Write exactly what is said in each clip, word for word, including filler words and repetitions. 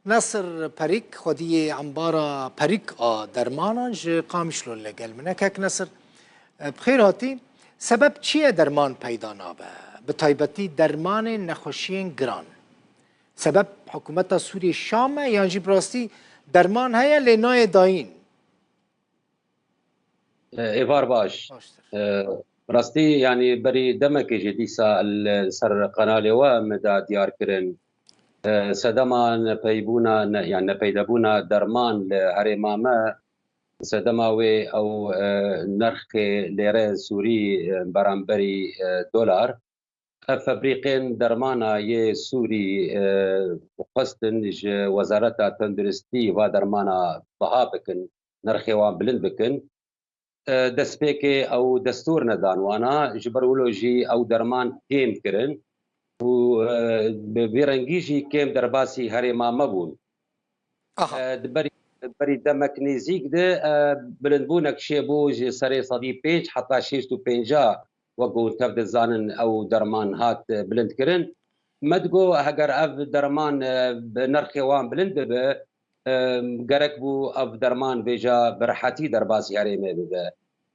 Nesir Perîk, xwediyê embara Perîk a dermanan ji Qamişlo li gel min e. Kek Nesir, e, bi xêr hatî. Sebeb çi ye derman peyda nabe? Bi taybetî dermanên nexweşiyên giran. Sebeb hikûmeta Sûriyê şam e yan jî bi rastî derman heye lê nayê dayîn? Êvar baş. Baştir. Rastî, yanî berî demekê jî dîsa li ser qenalê we min da diyar kirin. Sedema nepeybûna, ne, yani nepeydebûna derman li herêma me, sedema wê ew, e, nirxê lêre Sûrî, e, beramberî, e, dolar. Ev febrîqên dermana yê Sûrî, e, xwestin ji Wezareta Tenduristî va dermana biha bikin, nirxê wan bilind bikin. E, destpêkê ew destûr nedan wana, ji ber wilo jî ew derman kêm kirin û, e, bi vî rengî jî kêm derbasî herêma me bûn. Aha. E, di berî, berî demek nêzîk de, e, bilindbûnek çêbû ji serê sedî pênc heta şêst û pênca, wek ku tev dizanin ew derman hat, e, bilindkirin. Me digot, heger ev derman, e, bi nirxê wan bilind bibe, e, gerek bû ev derman vêca bi rehetî derbasî herêmê bibe.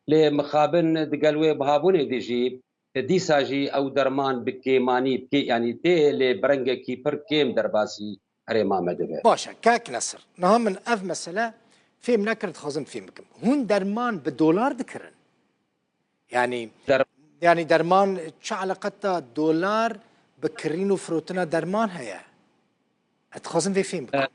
Lê mixabin digel wê bihabûnê de jî, dîsa jî ew derman bi kêmanî, bi kê-, yanî tê, lê bi rengekî pir kêm derbasî herêma me dibe. Baş e, kak Nesir. Niha min ev mesele fêm nekir, dixwazim fêm bikim. Hûn derman bi dolar dikirin? Yanî, Der- yanî derman çi eleqeta dolar bi kirîn û firotina derman heye? Ez dixwazim vê fêm bikim. E,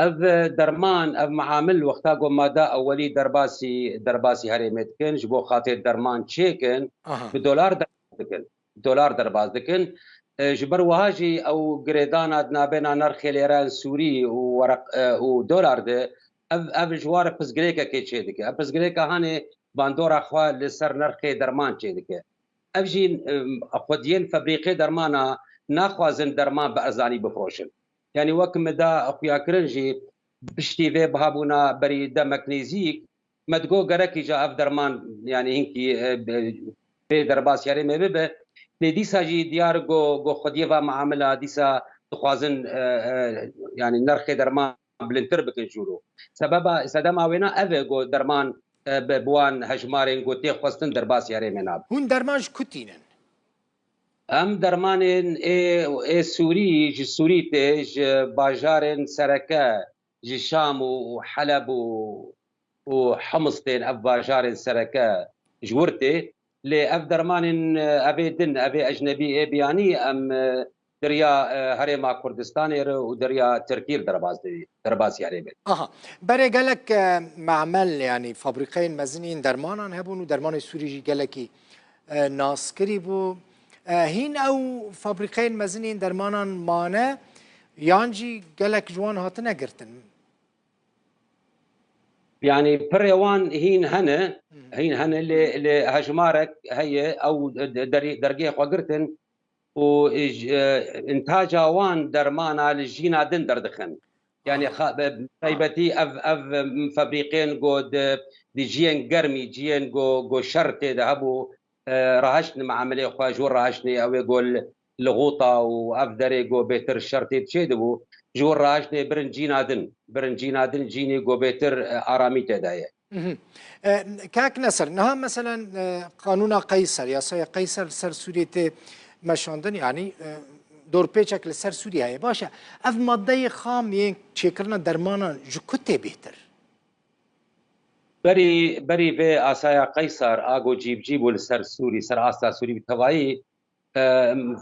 ev derman, ev miamil wexta ku mada ewelî derbasî, derbasî herêmê dikin, ji bo xatirê derman çêkin, Aha. bi dolar derbas dikin. Dolar derbas dikin. E, ji ber wiha jî ew girêdana di navbêna nirxê lêrên Sûrî û wereq, e, û dolar de, ev, ev ji wan re pirsgirêkekê çêdike. Ev pirsgirêka hanê bandora xwe li ser nirxê derman çêdike. Ev jî, em, xwediyên febrîqê dermana naxwazin derman bi erzanî bifroşin. Yanî wek min da xuyakirin jî piştî vê bihabûna berî demek nêzîk, me digot gerekî ca ev derman, yanî hinkî, e, be-, bê derbas yarê me bibe. Lê dîsa jî diyar go, go xwediyê va miamila dîsa dixwazin, e, e, yanî nirxê derman bilindtir bikin jûro. Sebeba, sedema wêna ev e ku derman, e, bi, bi wan hejmarên ku tê xwestin derbas yarê me nabe. Hûn derman ji ku tînin? Em dermanên ê, ê Sûrî, ji Sûrî tê, ji bajarên sereke, ji Şam û, û Heleb û, û Hims tên, ev bajarên sereke ji wir tê. Lê ev dermanên, e, evê din, evê ecnebî ê biyanî em, e, di riya, e, Herêma Kurdistanê re û di riya Tirkî re derbas dibî, derbas yarê be. Aha. Berê gelek, e, mamel, yanî fabrîkeyên mezin yên dermanan hebûn û dermanê Sûrî jî gelekî, e, naskirî bû. E, hîn ew fabrîkeyên mezin yên dermanan mane yan jî gelek ji wan hatine girtin? Yanî pirê wan hîn hene, Hı. hîn hene lê, lê hejmarek heye ew de-, derî-, dergehê xwe girtin û, e, intaca wan dermana li jîna din derdixin. Yanî Aha. xa-, be-, taybetî ev, ev, em, febrîqên ku di, di ciyên germî, ciyên ku, ku şer tê de hebû, e, rahiştin miamelê xwe, ji wir rahiştinê ew ê ku li, li Xûta û ev derê ku bêtir şer tê çêdibû, ji wir rahiştinê birin cîna din, birin cîna din, cînê ku bêtir, e, aramî tê de ye. Mhm. E, kak Nesir, niha meselen, e, qanûna Qeyser, yasaya Qeyser li ser Sûriyê tê meşandin, yanî, e, dorpêçek li ser Sûriyê heye. Baş e, ev maddeyê xam yên çêkirina dermanan ji ku tê bêhtir? Berî, berî vê asaya Qeyser, a ku cîbicî bû li ser Sûrî, ser asta Sûrî bi tevayî, e,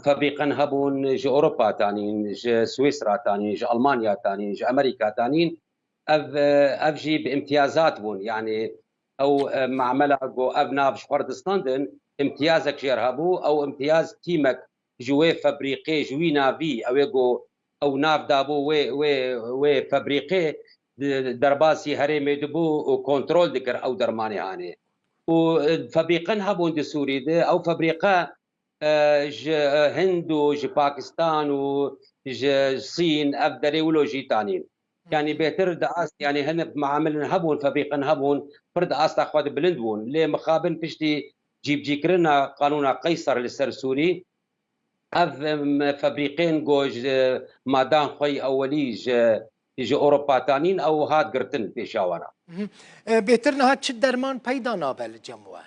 febrîqen hebûn ji Ewropa tanîn, ji Swîsra tanîn, ji Almanya tanîn, ji Amerîka tanîn. Ev, e, ev jî bi îmtiyazat bûn. Yanî ew, e, mamela ku ev nav ji xwe re distandin, îmtiyazek jê re hebû. Ew îmtiyaz tîmek ji wê febrîqê, ji wî navî, ew ê ku ew nav dabû wê, wê, wê febrîqê, di, derbasî herêmê dibû û kontrol dikir ew dermanê hanê. Û, e, febrîqen hebûn di Sûrî de, ew febrîqe, e, ji, e, Hind û ji Pakistan û ji Sîn ev derê wilo jî tanîn. Yanî bêtir di ast, yanî hinek miamilin hebûn, febrîqen hebûn, pir di asta xwe de bilind bûn. Lê mixabin piştî cîbicîkirina qanûna Qeyser li ser Sûrî, Ev, em, febrîqên ku ji madan xwe yî ewelî ji, ji Ewropa tanîn, ew hat girtin pêşa wan a. Mhm. E, bêtir niha çi derman peyda nabe li cem we?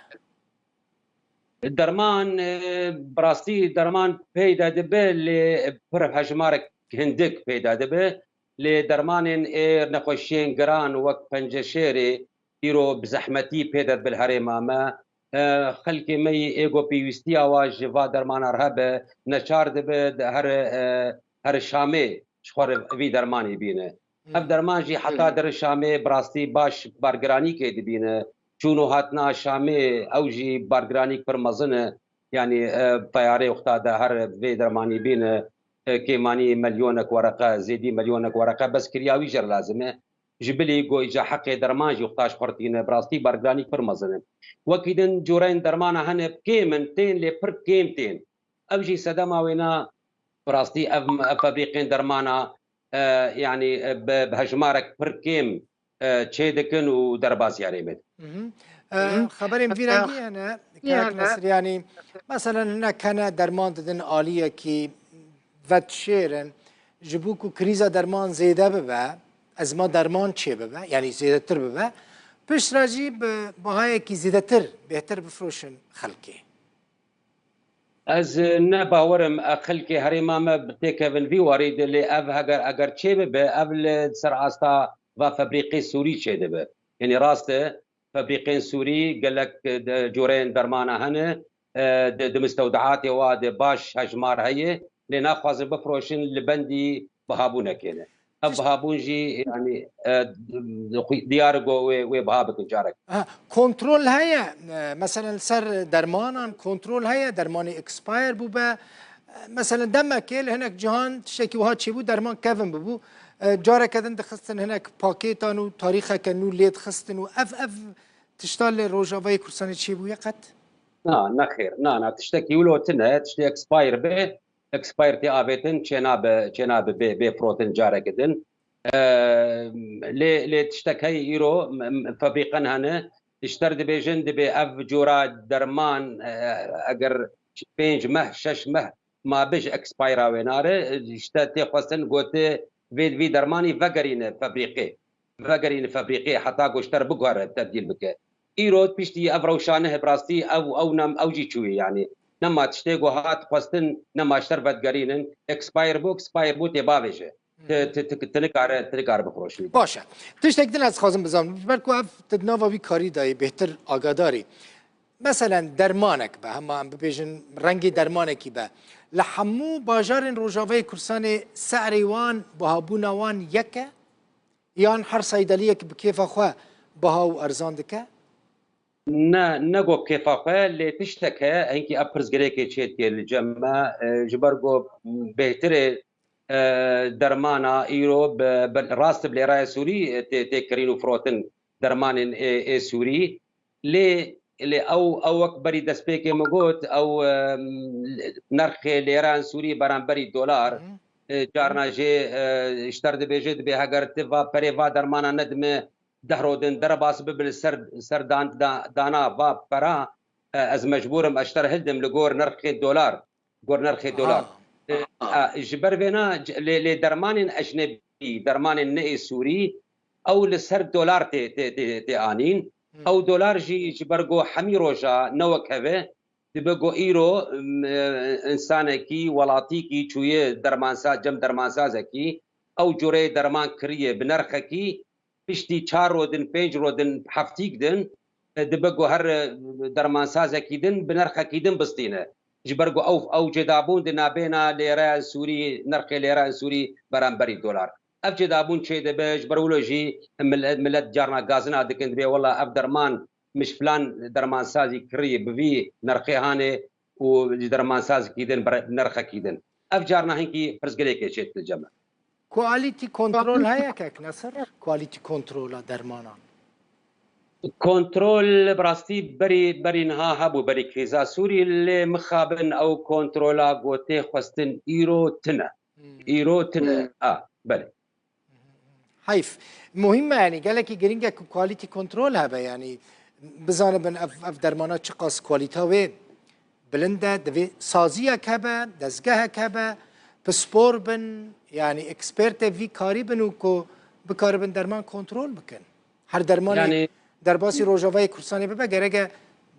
Derman, e, bi rastî derman peyda dibe, lê pir hejmarek hindik peyda dibe. Lê dermanên ê nexweşiyên giran wek penceşêrê îro bi zehmetî pê de dibe li herêma me. E, xelkê me yî ê ku pêwîstiya wa ji va dermana re hebe, neçar dibe di her, e, her Şamê ji xwe re vî dermanî bîne. Ev derman jî heta der Şamê bi rastî baş bargiranîkê dibîne. Çûn û hatina Şamê ew jî bargiranîk pir mezin e. Yanî, e, teyarê wexta de her vê dermanî bîne, e, kêmanî milyonek wereqe, zêdî milyonek wereqe bes kiriya wî jê re lazim e. Ji bilî ku îca heqê derman jî wexta ji xwe re tîne, bi rastî bargiranîk pir mezin e. Wekî din coreyên dermana hene kêm in, tên lê pir kêm tên. Ev jî sedema wêna, bi rastî ev, ev febrîqên dermana, e, yanî, e, bi, bi hejmarek pir kêm, e, çê dikin û derbas yarê me. Mhm. E, xeberên vî rengî hene, kak Nesir, yanî, meselen, hinek hene derman didin aliyekî vedşêrin, ji bo ku krîza derman zêde bibe, ezma derman çê bibe, yanî zêdetir bibe, piştre jî bi bahayekî zêdetir, bêhtir bifroşin xelkê. Ez ne bawer im, e, xelkê herêma me têkevin vî warî de, lê ev heger, eger çê bibe, ev li ser asta va febrîqê Sûrî çê dibe. Yanî rast e, febrîqên Sûrî gelek, e, de, coreyên dermana hene, e, di, di mistewdeatê wa de baş hejmar heye, lê naxwazin bifroşin li bendî bihabûnekê ne. Ev bihabûn jî, yanî, e, xwe diyar e ku wê, wê biha bikin carek. Ha, kontrol heye, e, meselen li ser dermanan kontrol heye, dermanê expire bûbe. E, meselen demekê li hinek cihan tiştekî wiha çêbû, derman kevin bibû. E, careke din dixistin hinek pakêtan û tarîxeke nû lê dixistin û ev, ev tişta li Rojavayê Kurdistanê çêbûye qet? Na, nexêr, na, na, tiştekî wilo tune, tiştê expire be, expire tê avêtin, çênabe, çênabe bê, bê firotin careke din. E, lê, lê tiştek heye îro, m-, m-, febrîqen hene, ji te re dibêjin, dibê ev cora derman, e, eger pênc meh, şeş meh mabe ji expira wê nare, ji te tê xwestin, gote vê, vî dermanî vegerîne febrîqê. Vegerîne febrîqê heta ku ji te re biguhere tebdîl bike. Îro piştî ev rewşa nehê bi rastî ew, ew nem, ew jî çûyî yanî. Nema tiştê ku hat xwestin, nema ji te re vedigerînin, expire bû, expire bû tê bavêje. Ti, ti, ti, ti nikare, ti nikare bifroşî. Baş e. Tiştek din ez dixwazim bizanim. Ji ber ku ev ti di nava vî karî de yî, bêhtir agadarî. Meselen dermanek be, hema em bibêjin rengê dermanekî be. Li hemû bajarên Rojavayê Kurdistanê se'rê wan, bihabûna wan yek e? Yan her seydeliyek bi kêfa xwe biha û erzan dike? Ne, ne ku kêfa xwe, lê tiştek heye, hinkî ev pirsgirêkê çê dike li cem me, e, ji ber ku bêhtirê, e, dermana îro bi, bi, rast bi lêraya Sûrî, e, tê, tê kirîn û firotin dermanên ê, ê Sûrî. Lê, lê ew, ew wek berî destpêkê min got, ew, e, nerxê lêran Sûrî beramberî dolar, Hı. e, carna jê, e, ji te re dibêje, dibê heger ti va perê va dermana nedime, deh rodin derbas bibe li ser, ser dan-, da-, dana va pera, e, ez mecbûr im ez ji te re hildim li gor nirxê dolar, gor nirxê Aha. dolar. E, Aha. e, ji ber vêna c-, lê, lê dermanên ecnebî, dermanên ne ê Sûrî, ew li ser dolar tê, tê, tê, tê anîn. Hı. Ew dolar jî ji ber ku hemî roja ne wek heve, dibe ku îro, m, e, însanekî, welatîkî çûye dermansa-, cem dermansazekî, ew cureyê derman kiriye bi nerxekî, piştî çar rodin, pênc rodin, heftîk din, e, dibe ku her, e, dermansazekî din bi nerxekî din bistîne. Ji ber ku ew, ew cêdabûn di nabêna lêreya Sûrî, nirxê lêreya Sûrî beramberî dolar. Ev cêdabûn çê dibe, ji ber wilo jî millet, millet carna gazina dikin, dibê wela ev derman min ji filan dermansazî kirî bi vî nirxê hanê û ji dermansazekî din bi nirxekî din. Ev carna hinkî pirsgirêkê çê dike cem me. Quality control heye kek Nesir? Quality controla dermanan? Kontrol bi rastî berî, berî niha hebû, berî krîza Sûrî, lê mixabin ew kontrola ku tê xwestin îro tune. Hmm. Îro tune. Hmm. A, belê. Heyf. Muhîm e, yanî gelekî girîng e ku quality control hebe, yanî bizanibin ev, ev dermana çiqas qualîta wê bilind e, divê saziyek hebe, dezgehek hebe, pispor bin, yanî ekspertê vî karî bin û ku bikaribin derman kontrol bikin. Her dermanê Yani derbasî Rojavayê Kurdistanê bibe, gereke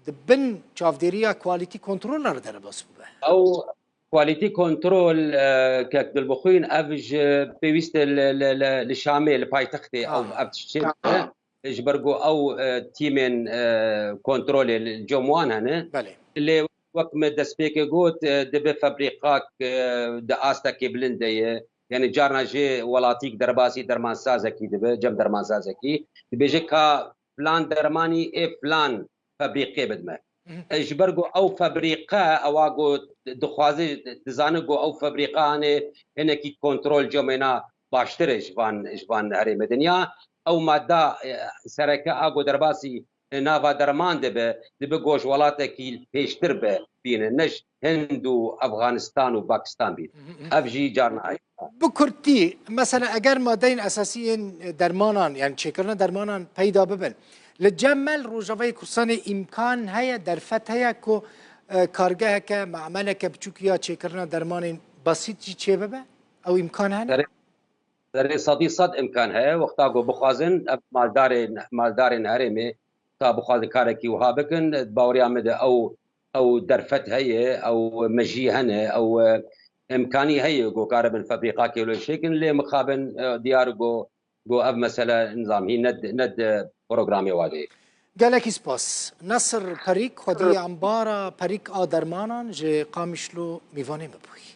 di bin çavdêriya quality control re derbas bibe. Ew quality control, e, kek Dilbixwîn, ev ji pêwîst e li, li, li, li Şamê, li paytextê ew, Ah. ev tişt çêdibe. Ji ber ku ew, e, tîmên, e, kontrolê li cem wan hene. Belê. Lê wek me destpêkê got, e, dibe febrîqak, e, di astekê bilind de ye. Yani carna jê welatîk derbasî dermansazekî dibe, cem dermansazekî. Dibêje ka filan dermanî ê filan febrîqê bidime. Mhm. E, ji ber ku ew febrîqe, ewa ku dixwaze, dizane ku ew febrîqe hane hinekî kontrol cemêna baştir e ji van, ji van herêmê dinya. Ew madda, e, sereke a ku derbasî nava derman dibe, dibe ku ji welatekî pêştir be bîne, ne ji Hind û Afganistan û Pakistan bîne. Mhm, mhm. Ev jî carna heye. Bi kurtî, mesela eger madeyên esasî yên dermanan, yani çêkirina dermanan peyda bibin, li cem me li Rojavayê Kurdistanê îmkan heye, derfet heye ku, e, kargeheke, me'meleke biçûk ya çêkirina dermanên basît jî çêbibe? Ew îmkan hene? Serê, serê sedî sed îmkan heye. Wexta ku bixwazin, ev maldarên, maldarên herêmê ka bixwazin karekî wiha bikin, baweriya min de ew, ew derfet heye, ew mejî hene, ew, e, îmkanî heye ku karibin febrîqakê wilo çêkin, lê mixabin, e, diyar ku, ku ev mesele nizam hî ne, ne di programê wa de ye. Gelekî spas. Nesir Perîk, xwediyê embara Perîk a dermanan ji Qamişlo mîvanê me bûyî.